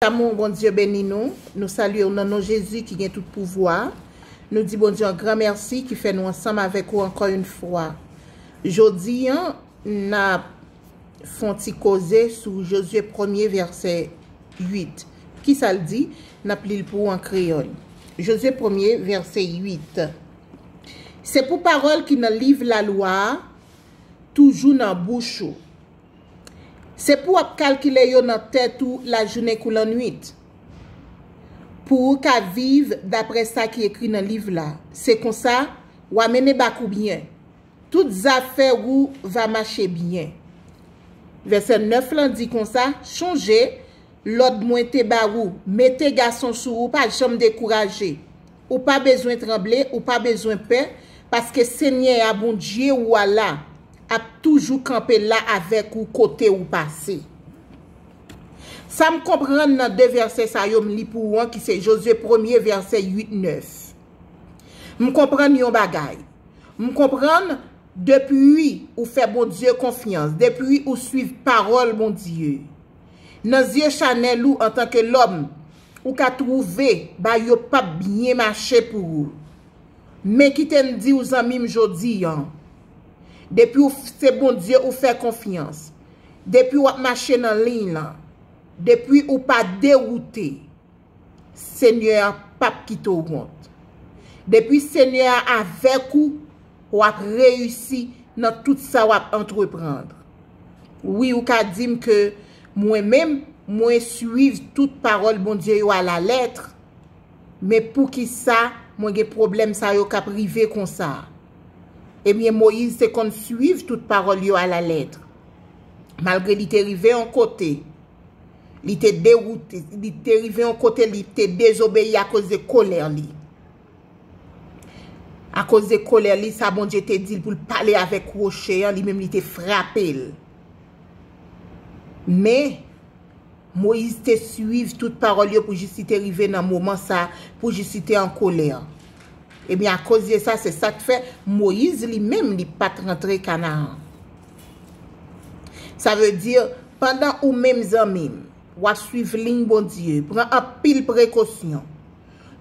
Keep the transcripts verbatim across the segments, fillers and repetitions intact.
Damou, Bondye beni nou. Nou salye w nan non Jezi ki gen tout pouvwa. Nou di Bondye yon gran mèsi ki fè nou ansanm avèk ou ankò yon fwa. Jodi an, n ap fè yon ti koze sou Jozye premye vèsè uit. Kisa l di? N ap li l pou ou an kreyòl. Jozye premye vèsè uit. Se pou pawòl ki nan liv lalwa a toujou nan bouch ou. Se pou w ap kalkile yo nan tèt ou lajounen kou lannwit, pou ou ka viv daprè sa ki ekri nan liv la. Se konsa, w a mennen bak ou byen. Tout zafè ou va mache byen. Vèsè nèf lan di konsa, chonje lòd mwen te ba ou, mete gason sou ou, pa janm dekouraje. Ou pa bezwen tranble, ou pa bezwen pè, paske Senyè a, Bondye ou a la, ap toujou kanpe la avèk ou kote ou pase. Sa m konprann nan de vèsè sa yo m li pou ou an, ki se Jozye premye vèsè uit nèf. M konprann yon bagay. M konprann depi ou fè Bondye konfyans, depi ou swiv pawòl Bondye, nan zye chanèl ou antanke lòm, ou ka twouve bagay yo p ap byen mache pou ou. Men kite m di w zanmi m jodi an, depi w se Bondye ou fè konfyans, depi w ap mache nan liy lan, depi ou pa dewoute, Senyè a p ap kite w wont. Depi Senyè a avèk ou, w ap reyisi nan tout sa w ap antreprann. Wi, ou ka di m ke mwen menm, mwen swiv tout pawòl Bondye yo alalèt. Men poukisa mwen gen pwoblèm sa yo k ap rive konsa? Ebyen, Moyiz te konn swiv tout pawòl yo alalèt. Malgre li te rive yon kote, li te dewoute, li te rive yon kote, li te dezobeyi akoz de kolè li. Akoz de kolè li, sa Bondye te di l pou l pale avèk woche an, li menm li te frape l. Men, Moyiz te swiv tout pawòl yo pou jis li te rive nan moman sa, pou jis li te an kolè. Ebyen, akoz de sa, se sa k fè Moyiz li menm, li pa t rantre Kanaran. Sa vle di, pandan ou menm zanmi m, w ap swiv liy Bondye, pran anpil prekosyon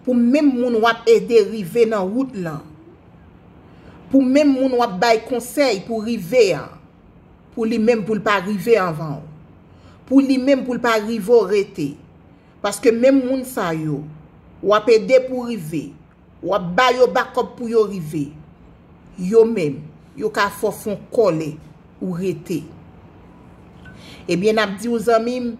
pou menm moun w ap ede rive nan wout lan, pou menm moun w ap bay konsèy pou rive an, pou li menm pou l pa rive anvan w, pou li menm pou l pa rive w rete. Paske menm moun sa yo, w ap ede pou rive, w ap ba yo bakòp pou yo rive, yo menm, yo ka fè w fè yon kòlè ou rete. Ebyen, n ap di w zanmi m,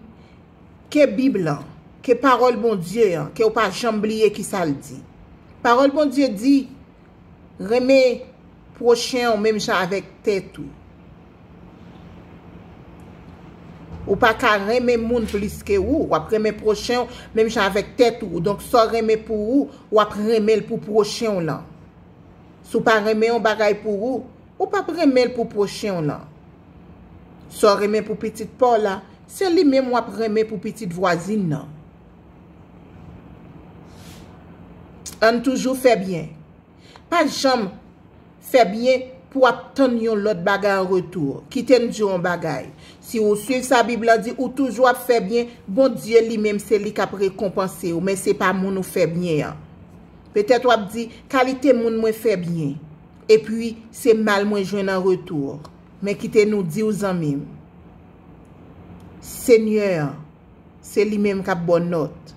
ke Bib lan, ke pawòl Bondye an, ke w pa janm bliye kisa l di. Pawòl Bondye di, renmen pwochen w menm jan avèk tèt ou. Ou pa ka renmen moun plis ke ou. W ap renmen pwochen w menm jan avèk tèt ou. Donk, sa w renmen pou ou, w ap renmen l pou pwochen w lan. Si w pa renmen yon bagay pou ou, ou p ap renmen l pou pwochen w lan. Sa w renmen pou pitit pa w la, se li menm w ap renmen pou pitit vwazin nan. Ann toujou fè byen. Pa janm fè byen pou w ap tann yon lòt bagay an retou. Kite m di w yon bagay. Si w swiv sa Bib la di, ou toujou ap fè byen, Bondye li menm se li k ap rekonpanse w, men se pa moun ou fè byen an. Petèt w ap di, kalite moun mwen fè byen, epi se mal mwen jwenn an retou. Men kite nou di w zanmi m, Senyè an, se li menm k ap ba w nòt.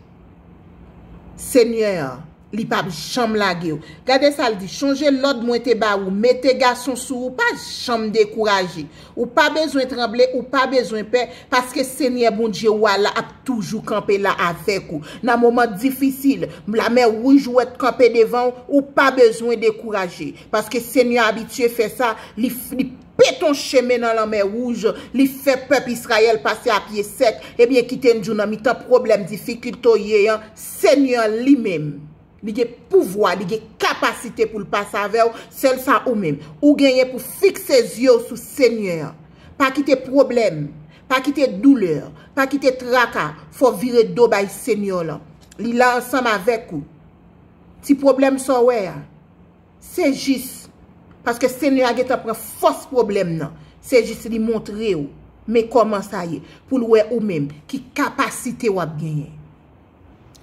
Senyè an, li p ap janm lage w. Gade sa l di, chonje lòd mwen te ba ou, mete gason sou ou, pa janm dekouraje. Ou pa bezwen tranble, ou pa bezwen pè, paske Senyè Bondye w a la ap toujou kanpe la avèk ou. Nan moman difisil, lamè wouj ou wè t kanpe devan w, ou pa bezwen dekouraje. Paske Senyè abitye fè sa, li, li pete yon chemen nan lanmè wouj, li fè pèp Izrayèl pase a pye sèk. Ebyen, kite n di w nan mitan pwoblèm, difikilte w ye an, Senyè an li menm, li gen pouvwa, li gen kapasite pou l pase avè w, sèl sa ou menm. Ou genyen pou fikse zye w sou Senyè an. Pa kite pwoblèm, pa kite doulè, pa kite traka fè w vire do bay Senyè w lan. Li la ansanm avèk ou. Ti pwoblèm sa w wè a, se jis paske Senyè a gentan pran fòs pwoblèm nan. Se jis li montre w Men kòman sa ye, pou l wè ou menm, ki kapasite w ap genyen.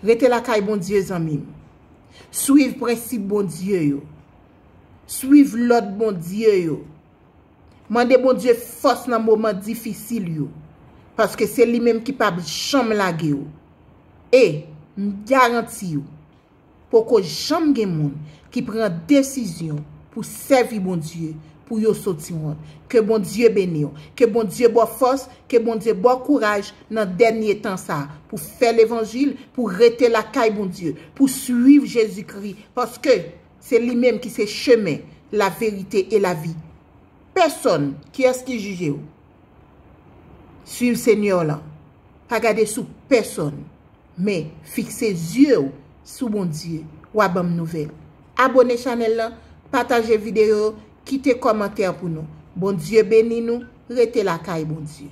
Rete lakay Bondye, zanmi m. Swiv prensip Bondye yo. Swiv lòd Bondye yo. Mande Bondye fòs nan moman difisil yo. Paske se li menm ki p ap janm lage w. E, m garanti w, poko janm gen moun ki pran desizyon pou sèvi Bondye, pou yo soti wont. Ke Bondye beni w. Ke Bondye ba w fòs, ke Bondye ba w kouraj nan dènye tan sa a, pou fè levanjil, pou rete lakay Bondye, pou swiv Jezikri, paske se li menm ki se chemen, laverite e lavi. Pèsonn, kiyès ki jije w? Swiv Senyè w lan. Pa gade sou pèsonn, men fikse zye w sou Bondye. W a ban m nouvèl. Abone chanèl lan, pataje videyo, kite kòmantè pou nou. Bondye beni nou, rete lakay Bondye.